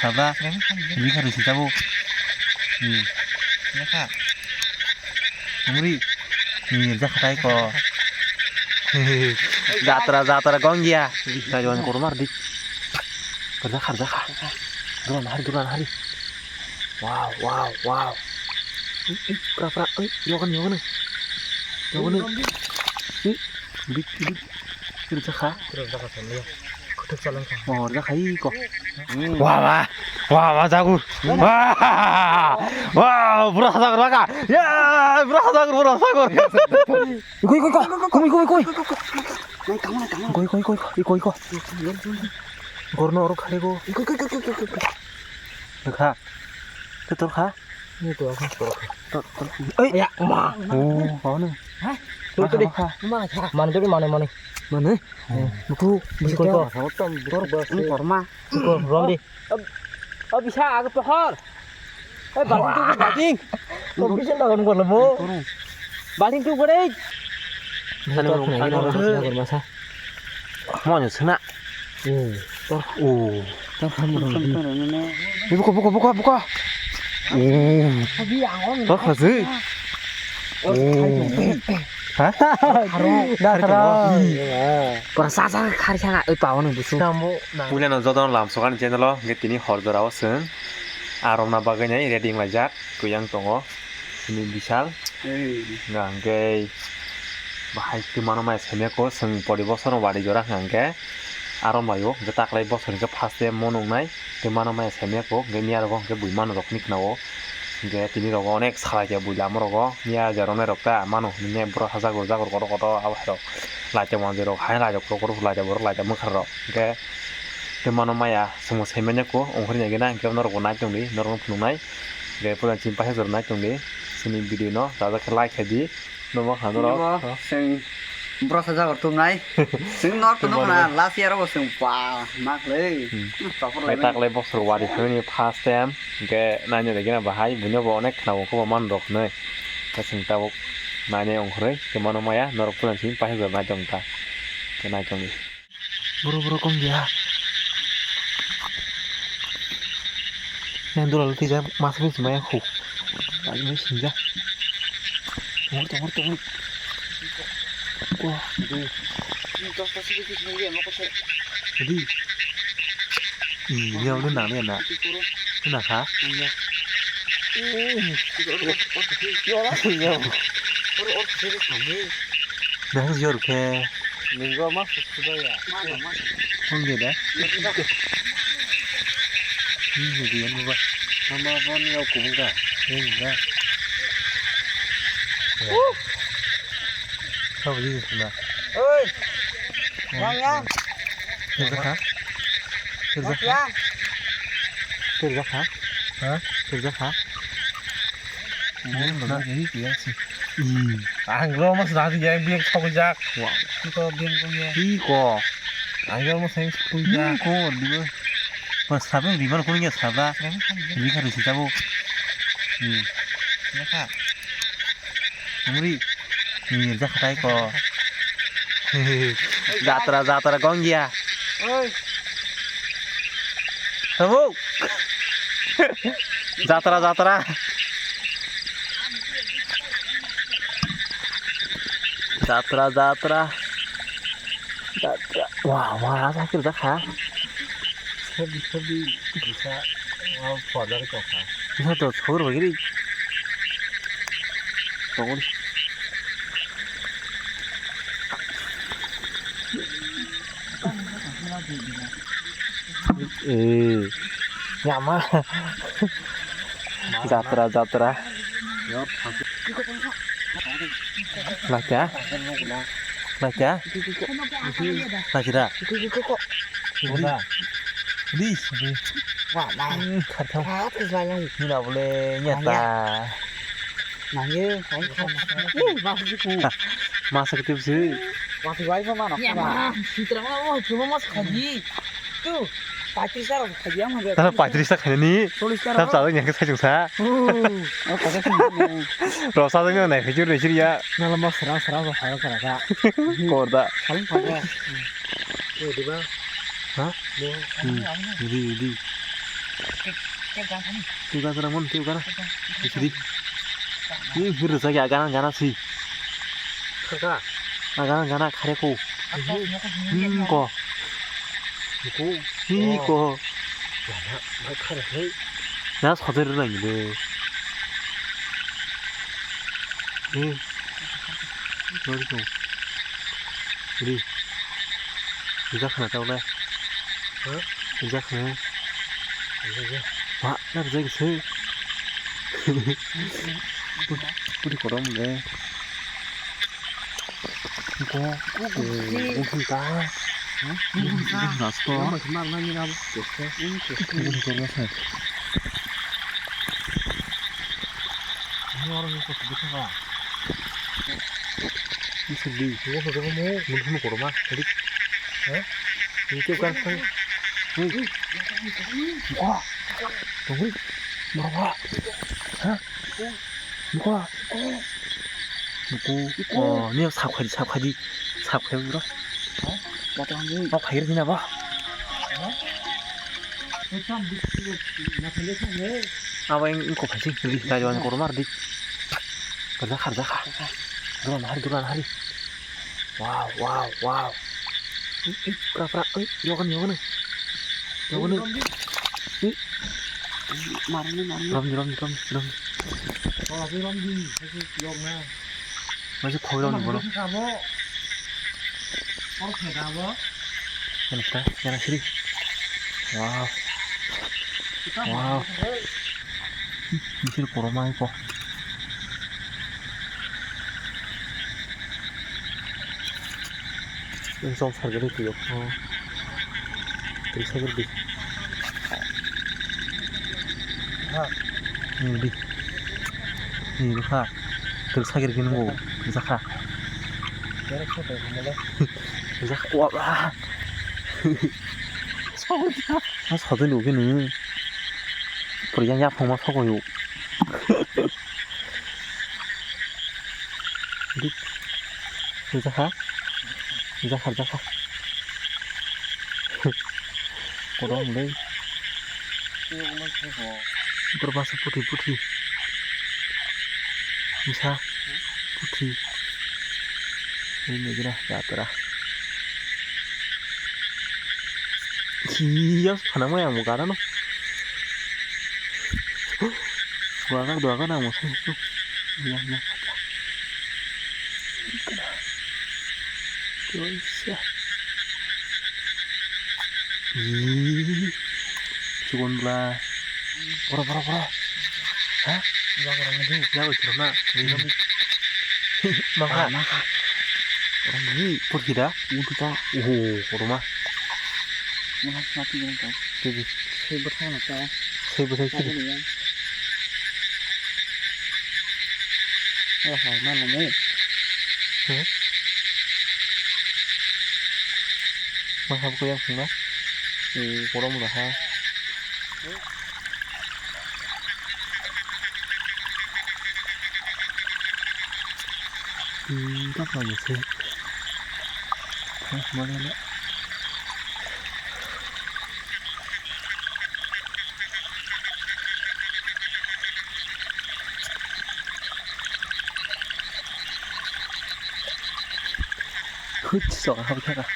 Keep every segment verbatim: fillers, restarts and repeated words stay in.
Taba, rikha risi tabo. Hmm. Rikha. Umri. Ni jakha tai ko. Jatra, jatra, gongya. Kaiwan kurmar di. Kerja, kerja kha. Duran hari, duran hari. Wow, wow, wow. Ih, ih, pra, pra, ih, yogan, yogan. Yogan. Ih, bit, bit. Kerja kha. Kerja kha, kerja kha. Oh, kerja kha, ih, ko. Wah, wah, wah, wah, jagur. Wah, wah, bura jagur laka. Ya, bura jagur, bura jagur. Ikoi, ikoi, ikoi, ikoi, ikoi, ikoi. Ikoi, ikoi, ikoi, ikoi, ikoi. Gorno oro khare go. Ikoi, ikoi, ikoi, ikoi, ikoi. Kha. Te tor kha. Ni to kha. Tor, tor. Oi. Ya, ma. Oh, kau ni. Hah? Tor, tor. Mana kha. Mana kha. Mana, tor, mana, mana. Mana? Buku, buku ko. Tor, tor, tor, ma. Ko, rom di. Ab-, abisa aga pohor. Eh, balting tu, balting. Ko bisa lawan ko lebo. Balting tu gede. Bisa lawan ko lebo, masa. Mo nyo sena. Oh. Oh. Tor kamu. Ini buka, buka, buka, buka. Oh. Abi ang on. Tor kazi. Hah? Aro. Dah, aro. Pura sasa khari sanga oi pao nang busu. Puila no joto lam sokani channel o hingke tini hor jora o chwng aromna bagwi nai ready wng laijak, twi yang tongo. Tini bisal. Nga hingke bahai twi mano mai seme ko chwng pori bosor no wari jora hingke arom laio hingke taklai bosor hingke first time mo nung nai. Tei mano maya saimaya kok, hingke miya rogo hingke bui mano rok ni khna o. Hingke tini rogo onek salai khe bui lama rogo, miya je rok nai rok ta mano hinwi borok ha jago jago kotor kotor abo hai rok. Laita manjui rok hai laijak kotor kotor laijak borok laijak mwkhra rok. Hingke tei mano maya chwngno saimanya kok, ongkhorni agena hingke norok bo nai tongdi, norok no phunuknai. Hingke puila chini paisa jora nai tongdi, chini video no rajak khe like khai di. Nomo kha norok. Chwng bwrasa jagar tumnai. Chwng nor tunu khna last year bo chwng pa mak le. Topor lai. Taklai bosor wari phani first time. Hingke naina de gina bahai buino bo onek khna ko man rok nei. Ka chwng tabuk naina ongkhoroi ke mano maya norok pulan sini paisa jora nai tong ta. Ke nai tong. Boro boro kong dia. Yang dulal tija mas mis maya hu. Tadi mis sinja. Tunggu tunggu tunggu. Wah, aduh. Ini kos pasti bikin sendiri ya mau kosong. Jadi. Iya udah nang dia nak. Itu turun. Itu nak ha? Iya. Iya. Or or sini kami. Dah jor ke. Minggu mas sudah ya. Mana mas? Kong dia dah. Ini dia ni bah. Nama apa ni aku buka? Ini enggak. Kau beli sana. Oi. Bang ya. Kerja kah? Kerja kah? Kerja kah? Hah? Kerja kah? Ang lo mas nadi yang biang sok jak. Iko biang kong ya. Iko. Ang lo mas yang sok jak. Iko dibo. Pas sabe dibo kong ya saba. Ini kan di sini tabu. Hmm. Ini kah? Umri. Ni jakhatai ko. Jatra, jatra, gongya. Oi. Tabo. Jatra, jatra. Jatra, jatra. Jatra. Wah, wah, sakit dah, ha? Sabi, sabi, bisa, wah, pada kok, ha? Bisa tuh, sahur begini. Sahur. Eh, nyama. Jatra, jatra. Lacha? Lacha? Lacha da? Di. Di. Wah, nah. Hmm, khatham. Khatham. Nina bole nyata. Nangye, nangye. Ih, masuk itu. Masuk itu sih. Masih baik mana? Ya, mah, sutra mah, wah, cuma mas kaji. Tuh, paitris tar kaji yang mana? Tar paitris tar kaji ni. Tulis tar. Tar apa? Salah yang saya cuma. Oh, apa sih? Rosa tuh yang naik kecil kecil ya. Nala mas serang serang tuh hal kerja. Korda. Paling pada. Tuh, di bawah. Hah? Di, di. Tei gana mon, tei gana. Bisidi. Ni hir sa ya gana gana si. Kaka. Gana gana khare ko. Hmm ko. Ko. Ni ko. Gana, bai khare hei. Ya sa de rang de. Hmm. Sorry ko. Ri. Rijak khna tawle. Ha? Rijak khna. Rijak. Ba, na rijak se. Put-, putih korom le. Ko, ko, ko ta. Ha? Ko ta. Ko ta. Mar nani na. Ko ta. Ko ta. Ini orang yang kau sebut apa? Ini sedih. Gua kagak mau. Mun mun korma. Tadi. Hah? Ini tuh kan kan. Hei. Muka. Tunggu. Muka. Hah? Muka. Muka. Oh, ini sap khaji, sap khaji. Sap khaji bro. Hah? Mau khair dina ba? Hah? Abo eng, eng kok phaising, di, kaijuan kormar di. Kerja, kerja, kha. Duran hari, duran hari. Wow, wow, wow. Ih, ih, pra, pra, ih, yogan, yogan. Yogan. Ih. Marni, marni. Rom, rom, rom, rom. Oh, aku rom di, aku yok na. Masih khoi rom di, bro. Kamu. Kor khe da bo? Yang sa, yang sini. Wow. Wow. Ini sini korma ko. Ini song sarga ni tuyo. Oh. Ini saya berdi. Ha. Ini di. Ini ha. Terus sakit gini mau. Bisa kah? Bisa kah? Wah. Mas hotel lu gini. Pergi yang yapong mas hokoyu. Dik. Jakha. Jakha, jakha. Korom le. Berapa puthi, puthi. Bisa. Puthi. Ini kira, ya, kira. Iya, sana mo yang mo gara no. Dua kali, dua kali nang mo sih itu. Iya, iya. Bisa. Ih, cuman belah. Boro, boro, boro. Hah? Iya, kurang aja. Iya, kurang aja. Iya. Maha. Maha. Orang ini. Pur kita. Ini kita. Oh, kurma. Mana mati kan kau? Jadi. Saya bertanya kau. Saya bertanya. Saya bertanya. Wah, mana ni? Hah? Masa buku yang sana? Eh, kurang dah. Hmm, tak lama sih. Hah, mana nak? Hut, sok apa kah?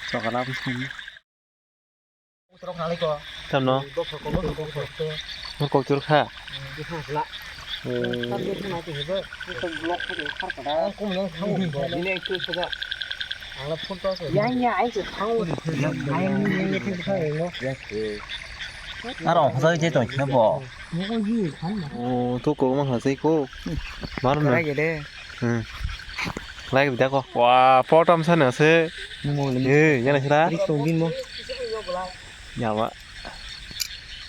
Sok apa sih? Tamno? Mor kok chur kha? Aro ongkhorjagwi je tongkhe bo. O, to kok ma kha sei ko. Maro no. Hmm. Like bida ko. Wa, potom sana se. Eh, yana sira. Yama.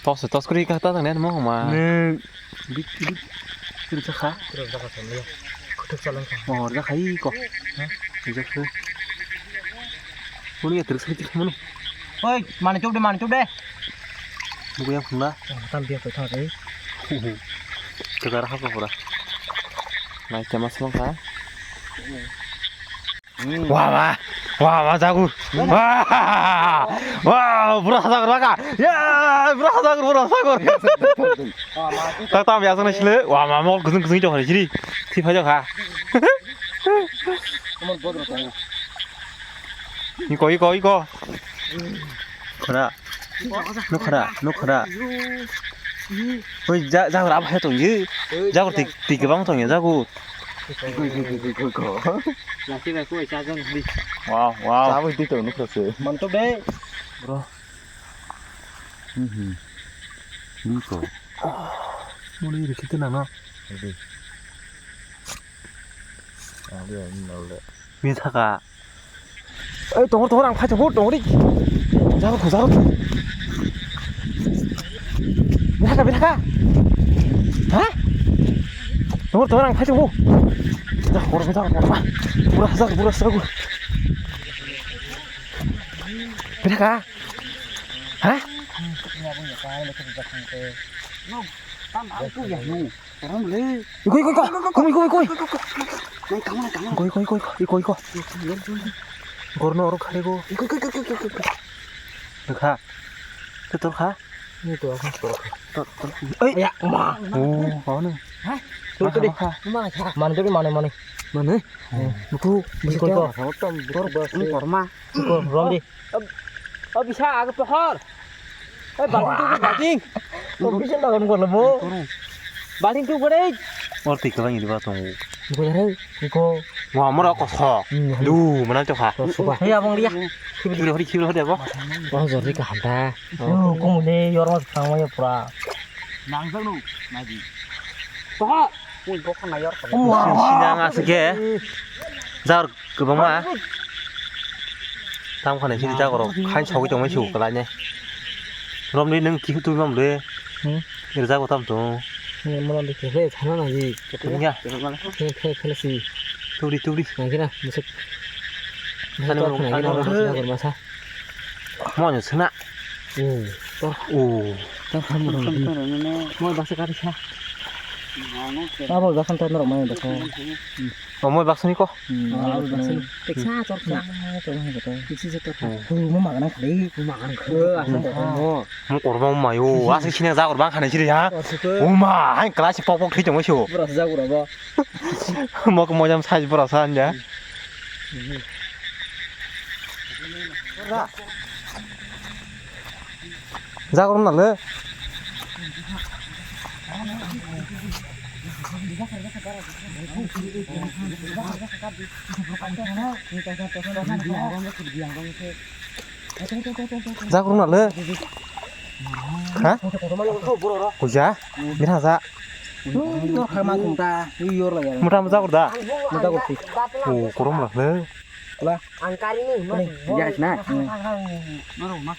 Tos, tos kri ka ta tang ne mo ma. Bik, bik. Kri cha kha. Kri cha kha sa le. Kutuk cha lang kha. Mo ja khai ko. Ha? Kri cha kha. Kuni ya terus kri cha mo. Oi, mani chop de, mani chop de. Buku yang khungla. Tam dia ko tha de. Hu hu. Tegar ha ko pura. Nai chama song kha. Wah, wah. Wah, wah, jagur. Wah, wah, bura sagur baka. Ya, bura sagur, bura sagur. Tak tam ya sana sile. Wah, mama kuzung kuzung itu hari sini. Si pajo kha. Iko, iko, iko. Khara. Nukhara, nukhara. Oi, ja, jagur abo hai tongyo. Jagur tik, tik bang tongyo, jagur. Laki bai koi cha jang di. Wow, wow. Cha bai di to nukhara se. Manto be. Bro. Mhm. Niko. Muli rikite nang no. Adi. Adi, adi, nolde. Mithaka. Oi, tongor, tongor, ang phai tongo, tongor di. Jaro, jaro. Bihaka, bihaka. Ha? Tongor, tongor, ang phai tongo. Dah, hor, dah, hor. Pura hajar, pura hajar. Bihaka. Ha? Tam aku ya nu. Iko, iko, iko. Kumi, kumi, kumi. Nang kamo, nang kamo. Iko, iko, iko, iko. Iko, iko. Gorno oro khare go. Iko, iko, iko, iko, iko. Dekha. Ketor kha. Ini tuh aku. Oi. Ya, ma. Oh, kau nih. Hah? Tuh, tuh deh. Mana kha? Mana tuh, mana, mana? Mana? Betul. Iko, iko. Tor, tor, tor, ma. Iko, rom di. Ab-, abisa aga pohor. Eh, bating tu, bating. Oh, bisa lawan gua lebo. Bating tu gede. Or tik lagi di batong. Gua dari, iko. Wah, mora kosok. Hmm. Du, mana tu kha? Suka. Hei, abang dia. Kibri hori, kibri hori apa? Wah, jori ka handa. Oh, kamu ni yor mas tang ya pura. Nang jang nu, naji. Pohor. Ui, bokha na yor. Wah. Sinang asike. Jar. Kwbangma. Tam khani sini jaga rok khain sogwi tongmani su kwlai ne. Romni nung kihu twi mam le. Hmm. Rijak bo tam tong. Ni mono de khe thana na ji. Tungya. Khe khe khe si. Tubri tubri. Nang khe na musuk. Thani musuk rok thana khe na thani rok rok. Jaga masa. Mo nyo sena. Oh. Oh. Tam kham rok. Mo baksa kari sa. Abo baksa tam rok mai baksa. Oh, moi baksa ni ko. Hmm, ah, abo baksa ni. Teksa chor khna. Chor khna beto. Teksa chor khna. Oh, mo magan khali. Mo magan khali. Mo. Mo korma mo mayo. Asli sini jaga bang khani siri ha. Oh, ma, hai kelas pok pok thwi tongmo sio. Bura jaga rabo. Mo ko mojam size bura sa anja. Jaga rok na le. Jaga rok na le. Ha? Kuja? Bini ha ja. Muta muta jaga rok da. Muta jaga rok si. Oh, korom rok le. Lah. Ang kari ni, mas. Iya, sini.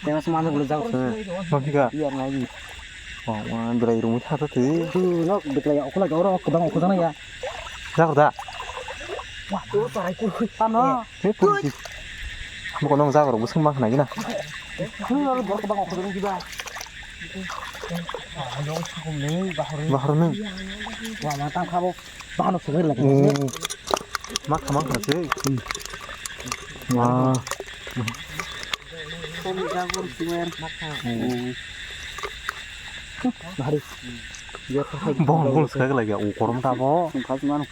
Tengah semuanya boleh jauh. Masih kak? Iya, lagi. Oh, wah, berai rumit hata tuh. Tuh, nok beklai aku lagi orang aku bang aku sana ya. Jaga rok da. Wah, tuh parai ku. Tano. Hei, tuh. Bukan dong jaga rok, busung bang kena gina. Tuh, lalu baru ke bang aku dulu juga. Bahar ni. Wah, matang kabo. Bano sugui lagi. Hmm. Mak khamang kha se. Hmm. Wah. Hari. Bong bong sugui lagi. Oh, korom ta bo. Sungkha sungano.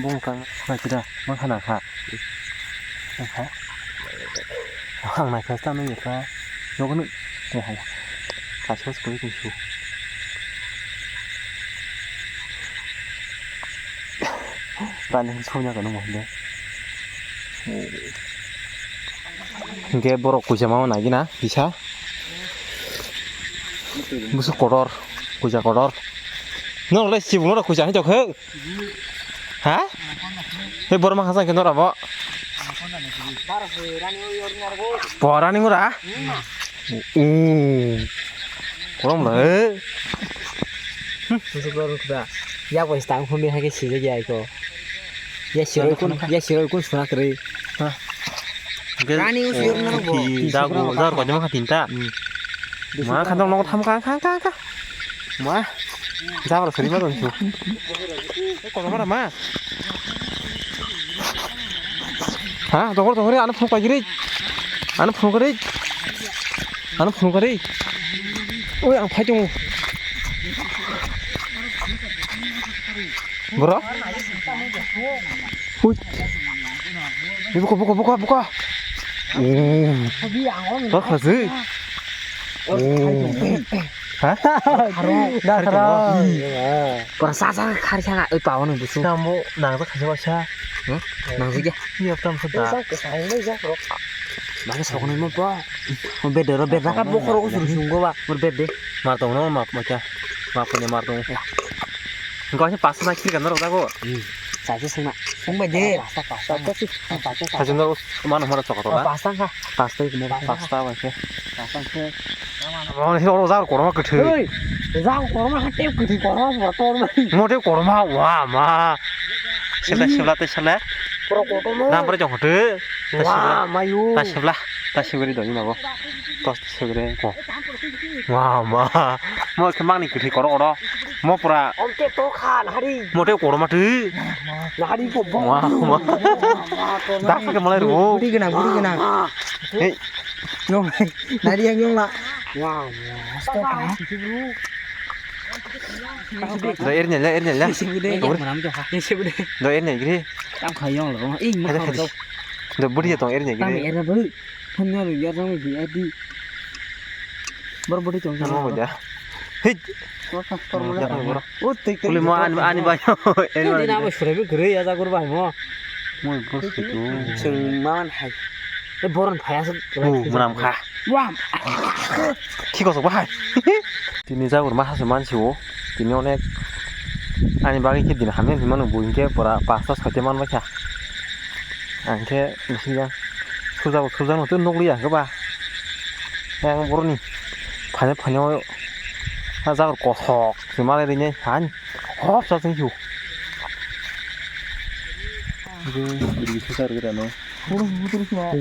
Bong kha na kida. Mak khana kha. Kha. Ang nai kha ta nung kha. Nokno. Kaisa sugui kung su. Tani hwn songya kano mo hwnle. Hwnkhe borok kuisa ma nai gina kisa. Busu kotor, kuisa kotor. Norok le sibung norok kuisa hinwi tongkhe. Ha? He borok ma khasa khe norok bo. Bo rani ngora? Umm. Korom le. Musuklor rukda. Ya bo stang phone hai ke sijak ya iko. Ya siroi kun, ya siroi kun suna kri. Rani usi yor nang bo. Jago, jago koi ma khatin ta. Ma khan dong nong tham ka ka ka ka. Ma. Jago sari ma dong su. Korom ma. Ha, dohor, dohor, ano phone kagiri. Ano phone kari. Ano phone kari. Oi, ang phai tongo. Bro? Hui. Buka, buka, buka, buka. Oh. Buka sih. Oh. Ha? Dah, kharo. Pura sa sa khari sa oi pao nang busu. Tambo nang sa khasa wasa. Hmm? Nang sa ya. Iya, tam sa da. Bagi sok nai mo po. Mo bed ro bed ra. Ka bokhoro ko suru sunggo ba. Mo bed de. Mar tong no ma ma cha. Ma ko ne mar tong. Ko se pas na khir kan ro da ko. Sa se sung na. Sung ba de. Pas ta pas ta. Sa se no man hora sok to da. Pas ta ka. Pas ta mo. Pas ta ba se. Pas ta se. Mo ne ro za ko ma kuthu. Oi. Za ko ma ha te kuthu ko ma to ma. Mo te ko ma wa ma. Sila sila te sila. Pura kotorma. Nang pura jong hote. Wah, mayu. Ta sibla, ta sibri doni mago. Tos sibri ko. Wah, ma. Mo khe mangni kwthwi koro oro. Mo pura. Om te to kha, nahari. Mo te koro matu. Nahari ko bo. Wah, ma. Da khe malai ro. Budi gwnang, budi gwnang. Hey. Yong, nari yang yong la. Wah, ma. Stop, ha. Da ernya la, ernya la. Sibri de. Dor. Sibri de. Da ernya gri. Tam kha yong lo. Ing mo kha do. Da budi tong ernya gri. Tam ernya bu. Phone no ya jang ji adi. Bor budi tong. Mo da. Hei. Tor tor mo. Ya bor. O tei. Uli mo ani ani ba. Ani ba. Ni na ba sure bi gre ya jagur ba mo. Mo bor situ. Sing man hai. E boron phaya se. Mwnam kha. Wam. Khiko sok bahai. Tini jagur ma hasu mansi o. Tini onek ani bagwi khe din hamya hinmano bo hinkhe pura pasta soite man baikha. Angkhe bisingya sujago sujakno tei nukliya khe ba. Yang boroni phanya phanya o jagur kothok se malai rinai han hop sa sing hiu.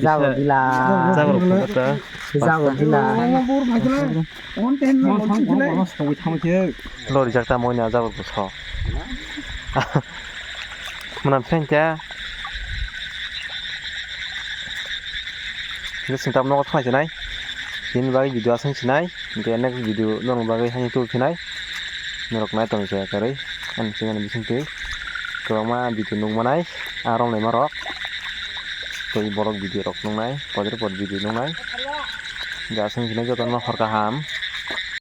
Jago dila. Jago dila. Jago dila. Lori jak ta moina jago buso. Mwnam sengkya. Hingke singtam nogo thangsinai. Bini bagwi video aswng sinai. Hingke next video norok bagwi haino tubuphinai. Norok nai tongkhe kwrwi. Ani channel bisingtwi kwbangma video nukmanai, ah, romnaima rok. Tei borok video rok nuknai, podre pod video nuknai. Hingke aswng sinai jotono hor kaham.